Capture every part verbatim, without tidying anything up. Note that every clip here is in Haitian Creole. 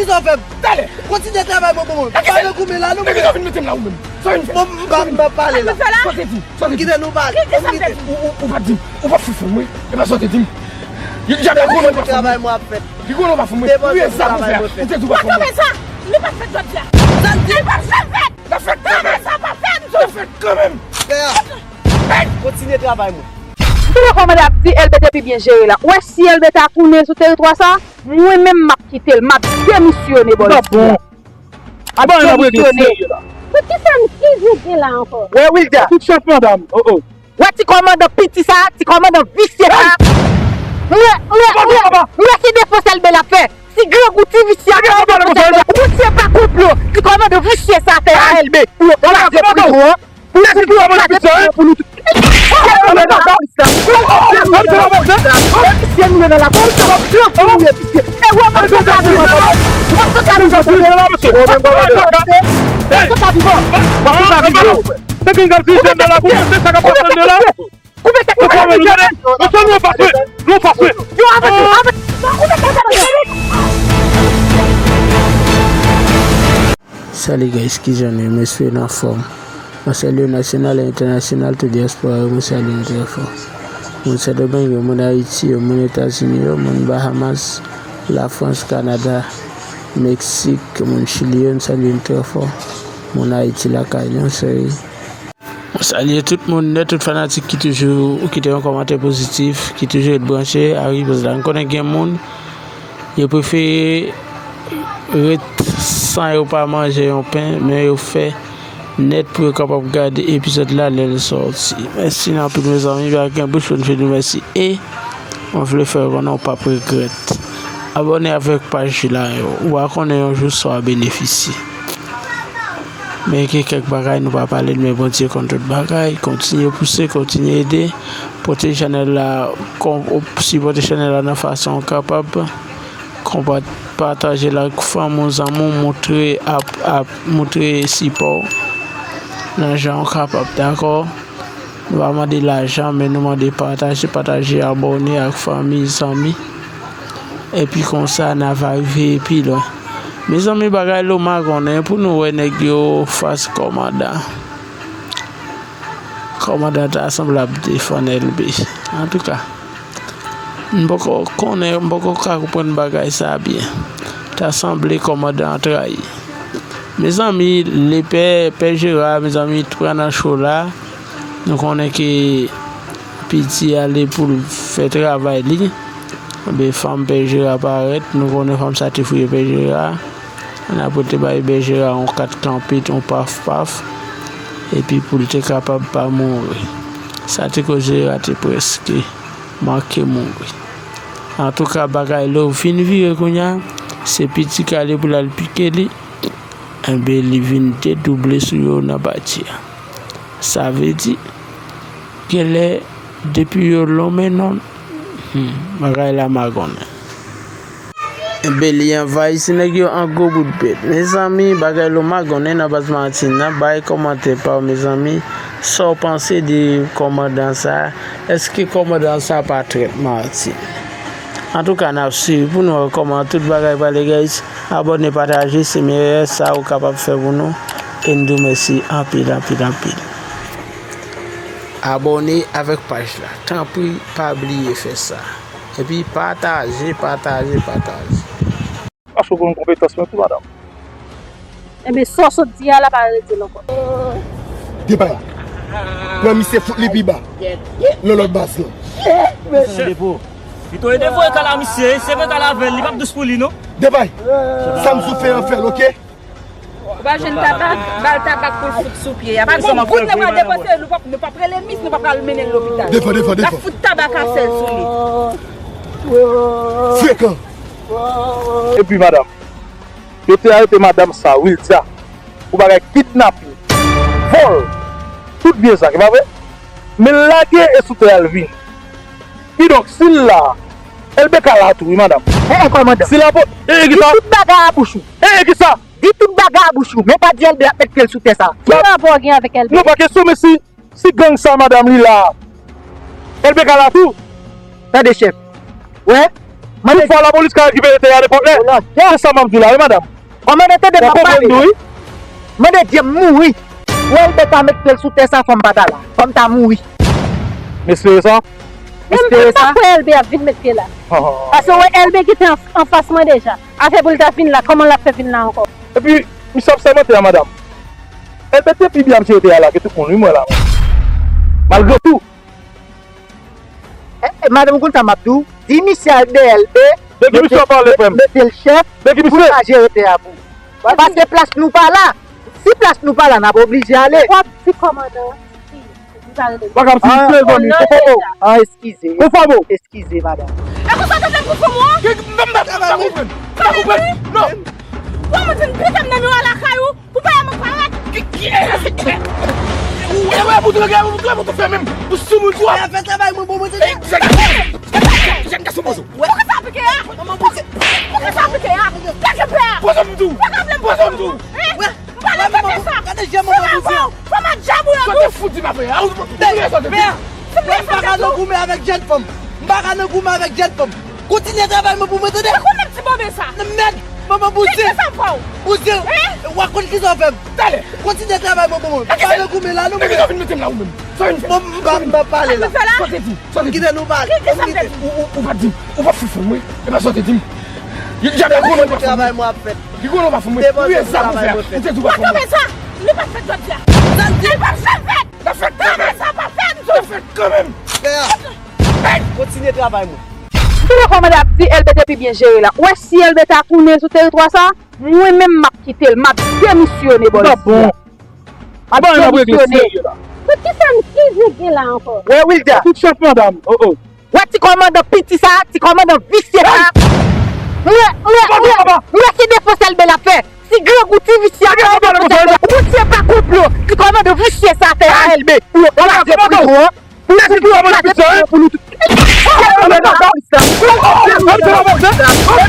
kisa w fè m? Talè. Kontinye travay mwen pou mwen. Pa nan goumen la non. Nèg la vin mete m la ou menm. Sa vin fè? Bon, m pa, m pa pale la. Sa w te di? Sa w te di? Kite nou pale. Ou, ou, ou pa t di m. Ou pa t fè fè mwen. E pa sa w te di m. Jam la konnen ou pa t fè mwen. Travay mwen ap fèt. Li konnen ou pa t fè mwen. Ou ye zam ou fè. Ou te di ou pa t fè mwen. Sa li pa t fèt jodi a. Sa l di? Li pa t fèt. L ap fèt kanmenm. Sa pa fèt. L ap fèt kanmenm. Frè a. Kontinye travay mwen. Ou wè kòman l ap di Elbe te pi byen jere la. Ou wè si Elbe ta tounen sou teritwa sa, mwen menm m ap kite l, m ap demisyone bò isi a. Ap demisyone. Pou ki sa m ki jete la ankò? Wè Wilda. Tout chèf manda m. Oh, oh. Wè ti kòmandan piti sa, ti kòmandan visye sa. Mwen, mwen, mwen, mwen se defans Elbe l ap fè. Ti grangou, ti visye, ti kòmandan visye pa konplo. Ti kòmandan visye sa fè a Elbe pou yo kraze prizon an. Pou, pou, pou yo kraze prizon an pou nou tout. Visye nou ye nan lakou, visye nou ye, visye. E wè mwen se sa di mwen. Mwen se sa di mwen. Mwen se sa di mwen. Mwen se sa di mwen. Ou vin gad visye nan lakou, se sa k ap pase nan lakou. Ou mete kòmandan. Mesye nou fache, nou fache. Yo, avè, avè. Ou mete kòmandan. Salut guys, kijan nou ye? M espere nou anfòm. Mwen salye nasyonal e entènasyonal, tout dyaspora yo, mwen salye nou trè fò. Moun Sendomeng yo, moun Ayiti yo, moun Etazini yo, moun Bahamas, Lafrans, Kanada, Meksik, moun Chili yo, m salye nou trè fò. Moun Ayiti lakay nou, seri. Mwen salye tout moun nèt, tout fanatik ki toujou kite yon kòmantè pozitif, ki toujou ret branche a Ripoz la. M konnen gen moun, yo prefere ret san yo pa manje yon pen, men yo fè nèt pou yo kapab gade epizòd la lè l sòti. Mèsi anpil, mezanmi, pa gen bouch pou n fin di mèsi. E mwen vle fè w konnen w p ap regrèt. Abòne avèk paj la, yo. W a konnen yon jou sa w a benefisye. Men gen kèk bagay nou pa pale l, men Bondye konn tout bagay. Kontinye pouse, kontinye ede. Pote chanèl la, kon, sipòte chanèl la nan fason w kapab. Konpa-, pataje l ak fanmi w, zanmi w, montre ap, ap, montre sipò w nan jan w kapab, dakò? Nou pa mande lajan, men nou mande pataje, pataje, abòne ak fanmi, zanmi. Epi konsa, n a va rive pi lwen. Mezanmi, bagay Loma konnen, pou nou wè nèg yo fas kòmandan. Kòmandan ta sanble ap defann Elbe. Antouka, m poko konnen, m poko ka konprann bagay sa byen. Ta sanble kòmandan an trayi. Mezanmi, lepè, pè Jera, mezanmi, pran nan cho la. Nou konnen ke piti ale pou l fè travay li. Ebyen, fanm pè Jera parèt. Nou konnen fanm sa te fouye pè Jera. N ap rete bay pè Jera yon kat kanpe, yon paf paf. Epi pou l te kapab pa mouri. Sa te koz Jera te prèske manke mouri. Antouka, bagay lè w fin vire kounye a, se piti kale pou l al pike li, enben, li vin dedouble sou yo nan pati a. Sa vle di, genlè, depi yo lonmen non, hmm, bagay la magonnen. Enben, li anvayi ti nèg yo an gwo bout bèt. Mezanmi, bagay lo magonnen nan baz Matin nan. Bay kòmantè pa w, mezanmi. Sa w panse de kòmandan sa a? Èske kòmandan sa a pa trèt Matin? Antouka, n ap swiv pou n wè kòman tout bagay prale, guys. Abòne, pataje, se meyè sa ou kapab fè pou nou. E n di w mèsi anpil, anpil, anpil. Abòne avèk paj la. Tanpri, pa bliye fè sa. Epi pataje, pataje, pataje. Paske w konn konpetans mwen tou, madanm. Enben, sa w sot di a la, pa redi l ankò. Debay. Pran misye, fout li pi ba. Nan lòt baz lan. Li tonbe depo. Li tonbe depo, e kal a misye, se vre kal avè l, li p ap dous pou li, non. Debay. Sa m sou fè an fè l, oke? Ou pa jwenn tabak, ba l tabak pou l fout sou pye a. Pa gon bout nèg pral depòte l, nou p ap, nou p ap rele mis, nou p ap al mennen l lopital. Devan, devan, devan. N ap fout tabak a sèl sou li. Frekan. Epi, madanm, yo te arete madanm sa, Wilda, pou bagay kidnapin, vòl, tout byen sa, ki pa vre? Men l lage e sou tè a l vin. Kidonk, si l la, Elbe ka la tou, wi, madanm. E, e, kòmandan. Si l la po-, e, e, ki sa? Di tout bagay a bouch ou. E, e, ki sa? Di tout bagay a bouch ou. Men pa di Elbe ap met pye l sou tè sa. Ki rapò w gen avèk Elbe? Non, pa kesyon, men si, si gang sa, madanm, li la, Elbe ka la tou. Tande, chèf. Wè? Tout fwa lapolis ka rekipere tè a nenpòt lè. Se sa m ap di w la, wi, madanm. Kòmandan, tande m ap pale. Mande Dye m mouri. Wè, Elbe ta met pye l sou tè sa, fò m pa ta la. Fò m ta mouri. M espere sa. M espere sa. M pa kwè Elbe ap vin met pye la. Paske wè, Elbe ki te an, anfas mwen deja. Afè pou l ta vin la, kòman l ap fè vin la ankò? Epi, misye ap sèmante a, madanm. Elbe te pi byen ap jere tè a la ke tout moun, wi, mwen la. Malgre tou. E, e, madanm, ou konn sa m ap di w? Di misye al dèyè Elbe, mete l chèf, pou l ka jere tè a pou ou. Paske plas nou pa la. Si plas nou pa la, n ap oblije ale. W ap di kòmandan ki li pa rele. Bagay ap fin fè zanmi. An, eskize. Eskize, madanm. E konsa w te fè pou fanm ou an? Ki, m pa, m pa, m pa konprann. M pa konprann. Non. Ou an mwen di m pita m nan miwa lakay ou pou pa yon mwen parèt. Ki, ki, ou, e, wè, pou tou, pou tou, pou tou fè menm. Ou sou moun tou. E, fè travay mwen, bon, mwen, se egzakteman. Jèn gason bozo. Poukisa w pike a? Manman bozo. Poukisa w pike a? Lage pè a. Bozo m tou. Bozo m tou. Hein? M pa nan tete sa. Gade jè manman bozo. Fò m a djab ou yo tou. Sa w te fout di m apre a? Ou, ou, ou, ou, ou, ou, ou, m pa ka nan goumen avèk jèn fanm. M pa ka nan goumen avèk jèn fanm. Kontinye travay mwen pou mwen, tande? Ou konn ti bòbe sa? Nan mèd, manman bouzin. Kisa m fè w? Bouzin, w a konn kisa w fè m. Talè. Kontinye travay mwen pou mwen. M pa nan goumen la, non, mwen. Kisa w vin mete m la ou menm? Sa w vin fè? Bon, m pa, m pa pale la. Sa w te di? Sa w te di? Kite nou pale. Kisa m te di? Ou, ou, ou pa di m. Ou pa fout fanm, wi. E pa sa w te di m. Djab la konnen ou pa fanm. Travay mwen ap fèt. Li konnen ou pa fanm, wi. Ou ye zam ou fè. Ou te di ou pa fanm. Li p ap fèt jodi a. Li p ap janm fèt. L ap fèt kanmenm. Sa p ap fèt, m di w. L ap fèt kanmenm. Frè a. Hey! Kontinye travay mwen. M tande kòmandan ap di Elbe te pi byen jere la. Ou wè si Elbe ta tounen sou teritwa sa, mwen menm m ap kite l, m ap demisyone bò isi a. M ap demisyone. Pou kisa m, ki nèg gen la ankò? Wè Wilda. Tout chèf madanm. Oh, oh. Wè ti kòmandan piti sa, ti kòmandan visye sa. M wè, m wè, m wè, m wè ki defans Elbe l ap fè. Ti grangou, ti visye a, ou se pa konplo. Ti kòmandan visye sa fè a Elbe. Pou yo kraze pri nou an. Pou yo kraze pri nou an, pou nou tout. Visye nou ye nan lapolis la.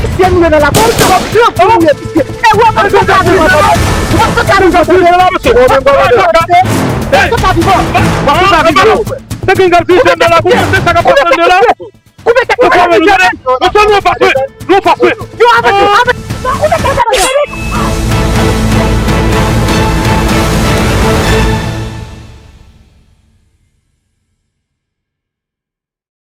Visye nou ye nan lapolis la. E wè mwen sou sa nou. Mwen sou sa nou. Mwen sou sa nou. Mwen sou sa nou. Nèg ki ap di jèn nan lakou, se sa k ap pase anndan la. Koupe tèt li. Mesye, nou anfas mwen. Nou anfas mwen. Yo avèk nou.